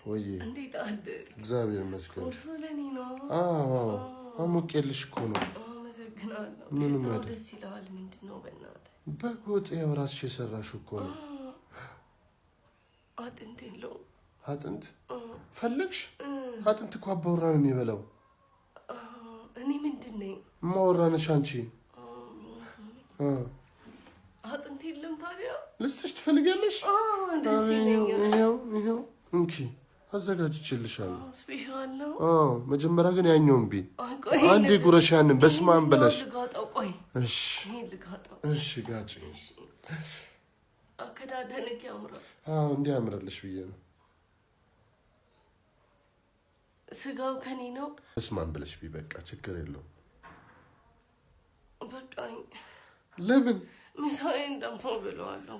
ወይ እንዴት አደርክ? እግዚአብሔር ይመስገን። ቁርሱ ለኔ ነው። አዎ አሞቄልሽ እኮ ነው። አመሰግናለሁ። ምንም ሽታው አይደል። ደስ ይለዋል። ምንድን ነው በእናትህ? በግ ወጥ ያው ራስሽ የሰራሽው እኮ ነው። አጥንት የለውም። አጥንት ፈለግሽ? አጥንት እኮ አባወራ ነው የሚበላው። እኔ ምንድን ነኝ? እማወራ ነሽ አንቺ። አጥንት የለም ታዲያ? ልስጥሽ ትፈልጊያለሽ? ደስ ይለኛል። ይኸው ይኸው እንኪ አዘጋጅቼልሻለሁ። Special ነው። አዎ መጀመሪያ ግን ያኛውን ቢ ቆይ አንዴ ጉረሽ ያንን በስመ አብ በለሽ። ልጋጠው። ቆይ እሺ ይሄን ልጋጠው። እሺ ጋጭ። አከዳደንክ ያምራል። አዎ እንዲህ ያምራልሽ ብዬ ነው። ስጋው ከኔ ነው። በስመ አብ ብለሽ ቢ በቃ ችግር የለውም። በቃኝ። ለምን? ምሳዬን ደግሞ ብለዋለሁ።